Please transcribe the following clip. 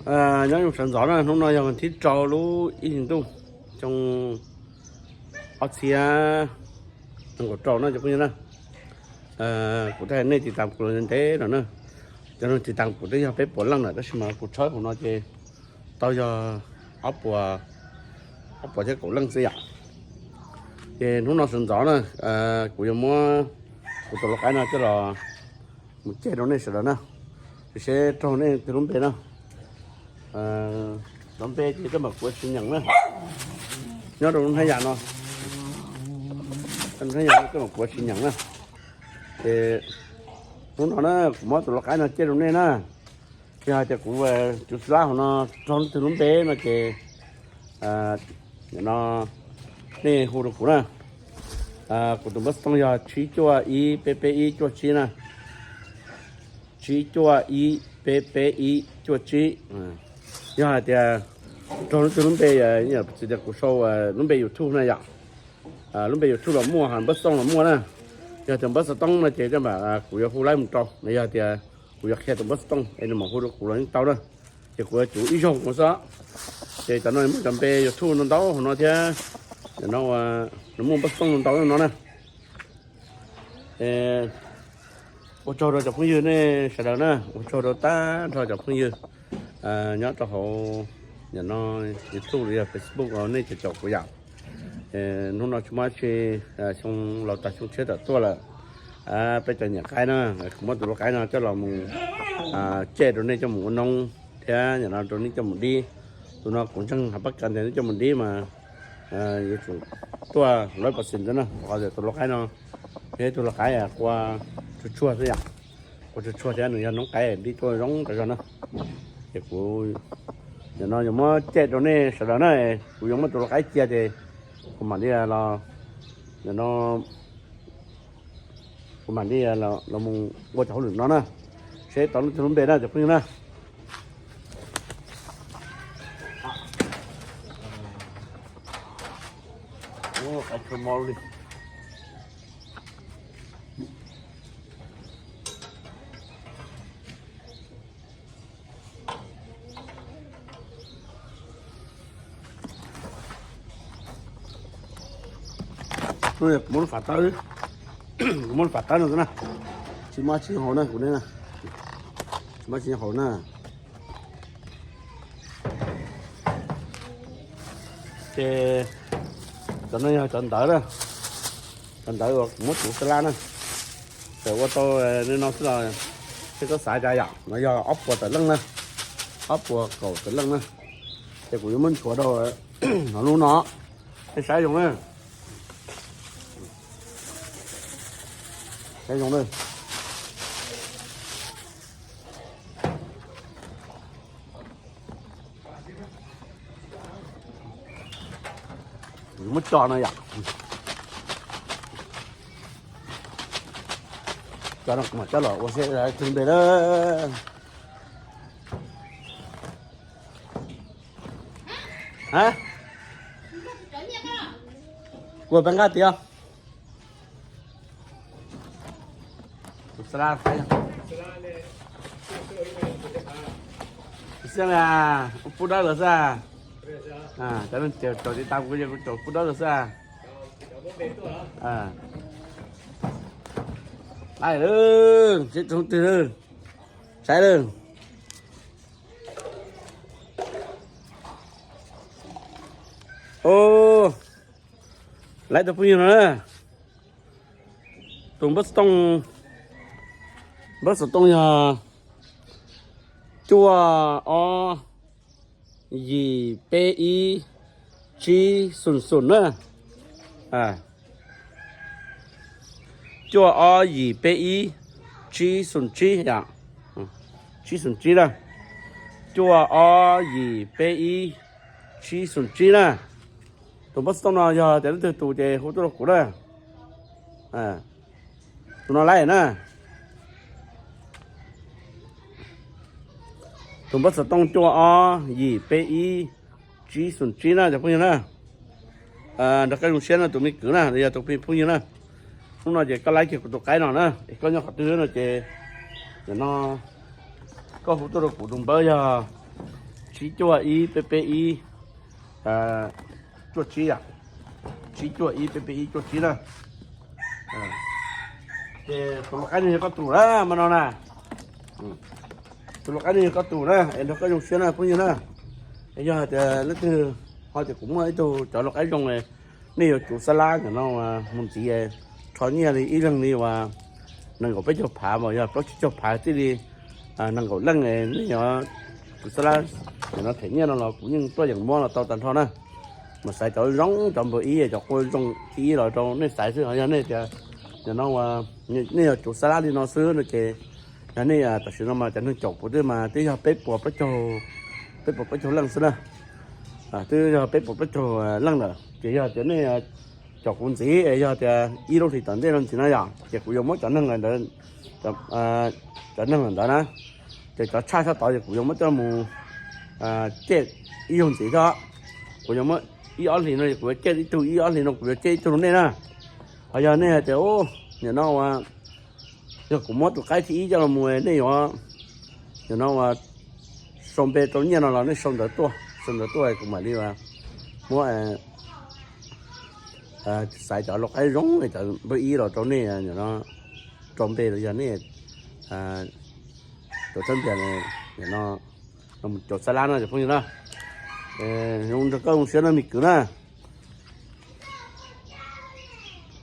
Nyob zoo sawv ntxov na, hnub no yog thib rau lub ib hlis ntuj, xyoo ob txhiab nees nkaum rau no cov phooj ywg na. Kuv thiaj nej tiv tas kuv los ntev no na. Cov neeg tiv tas kuv twb yog peb puas leej lawm, tab sis mas kuv tshawb hauv no ces tau yog ob puas, ob puas thiab kaum leej xwb yom. Ces hnub no sawv ntxov na, kuv yuav muab kuv tus lau qaib no coj los mus cem rau nej sawv daws na. Ces seb raug nej tus lub npe na. Lub npe ces tej mam kuv ua tsis nyeem na. Nyob rau lub hnab yas no, hnab yas no tej mam kuv ua tsis nyeem na. Ces hnub no na kuv muab tus lau qaib no cem rau nej na. Yog hais tias kuv tus xab hauv no raug leej twg lub npe no ces no nej hu rau kuv na. Kuv tus npawb xov tooj yog tsib cuaj ib peb peb ib cuaj tsib na. Tsib cuaj ib peb peb ib cuaj tsib. Yog hais tias raug leej twg lub npe, txawm tias kuv sau lub npe YouTube na yom, lub npe YouTube los muaj, npawb xov tooj los muaj na. Yog tias npawb xov tooj no ces tej mam kuv yuav hu laib mus rau, yog tias kuv yuav qhia tus npawb xov tooj es nws mam hu rau kuv los yeej tau na. Ces kuv yuav tsum ib zaug mus xwb. Ces cov no muaj cov npe YouTube ntau ntau hauv no thiab, no nws muaj npawb xov tooj ntau ntau no na. Ua tsaug rau cov phooj ywg nej sawv daws na, ua tsaug rau tag nrho cov phooj ywg nyob rau hauv no YouTube los yog Facebook los nej cov caum kuv yom. Hnub no tsis muaj tsi, xyoo laus tag xyoo tshiab tawm tuaj lawm, peb cov niam qaib na, kuv muab tus lau qaib no coj los mus cem rau nej coj mus ua noob thiab no rau nej coj mus dib. Tus no kuv ntseeg hav pab kas tias nej coj mus dib mas yuav tsum tuaj lawv pas xim ntawd na, qhov tias tus lau qaib no yog ib tug lau qaib qua tsuag tsuag xwb yom, qua tsuag tsuag thiab nws yog noob qaib dib tuaj zoo tas zog na. Ces kuv nim no yuav muab cem rau nej sawv daws na, kuv yuav muab tus lau qaib cia ces kuv mam li los, no kuv mam li los mus ua cov hauj lwm no na, seb tau leej twg lub npe na cov phooj ywg na. Kuv muab lub fam tawb, kuv muab lub fam tawb no na, tsis muaj tsi nyob hauv na kuv ne, tsis muaj tsi nyob hauv na. Ces cov no yog cov ntawv na, cov ntawv uas kuv muab tsuv xab laj na, txawm ua tau li no xwb los seb koj xav cas yom. No yog ob puas tawm leej na, ob puas kaum tawm leej na. Ces kuv yuav muab nchuav rau no lub no, nej saib zoo na, saib zoo na. Muab tso no yom, tso no kuv mam coj los ua seb leej twg npe na. Kuv peb nqaj tias kuv xav, kuv xav ua pub dawb lawm xwb. Cov neeg caum tiv tas kuv ces kuv caum pub dawb lawm xwb. Laij lawm, seb leej twg, saib lawm. Laij tus phooj ywg no na, tus npawb xov tooj, npawb xov tooj yog cuaj ob yim peb ib tsib xoom xoom na. Cuaj ob yim peb ib tsib xoom tsib yom, tsib xoom tsib na, cuaj ob yim peb ib tsib xoom tsib na. Tus npawb xov tooj no yog tias leej twg tus ces hu tuaj rau kuv na. Tus no laij na, tus npawb xov tooj cuaj ob yim peb ib tsib xoom tsib na cov phooj ywg na. Nrog koj zoo siab no tus me kwv na, yog tus phooj ywg na. Hnub no ces koj laij kiag kuv tus qaib no na, es koj nyob qhov twg no ces nim no koj hu tuaj rau kuv tus npawb yog Tsib cuaj ib peb peb ib cuaj tsib, tsib cuaj ib peb peb ib cuaj tsib na. Ces tus lau qaib no yog koj tus na, mas no na, tus lau qaib no yog koj tus na, es nrog koj zoo siab na phooj ywg na. Yog hais tias leej twg ho tias kuv muaj ib tug cov lau qaib zoo, nej yuav cuv xab lab ntawm no mus ntxiv, rho nyiaj li ib leeg li uas nees nkaum peb caug phav mas yog plaub tsib caug phav txij li nees nkaum leej, nej yuav cuv xab lab ntawm no them nyiaj no los kuv yeej tuaj yeem muab los tau tag nrho na. Mas xaiv cov zoo, cov npawb ib, cov quaj zoo thib ib los rau nej xaiv xwb. Yog nej tias nim no uas nej yuav cuv xab lab li no xwb no ces, yog nej tam sim no mas cov neeg caum kuv twb mas twb yog peb puas plaub caug, peb puas plaub caug leej xwb na. Twb yog peb puas plaub caug leej lawm ces yog tias nej caum kuv ntxiv es yog tias ib lub hlis tom ntej no ntxiv no yom, ces kuv yuav muab cov neeg ntawd, cov neeg ntawd na, ces cov tshaj sab tod ces kuv yuav muab coj mus cem ib zaug ntxiv thiab. Kuv yuav muab ib ob hlis no kuv yuav cem ib tug, ib ob hlis no kuv yuav cem ib tug rau nej na. Ho yog nej hais tias nim no uas yog kuv muab tus qaib thib ib coj los mus nej yuav, nim no uas sau npe rau nyiaj no los nej sau ntawv tuaj, sau ntawv tuaj kuv mam li muab xaiv cov lau qaib zoo, cov npawb ib los rau nej, nim no rau npe los yog nej cov txhab ntiag, nim no cov xab lab no cov phooj ywg na. Zoo nrog koj zoo siab na me kwv na.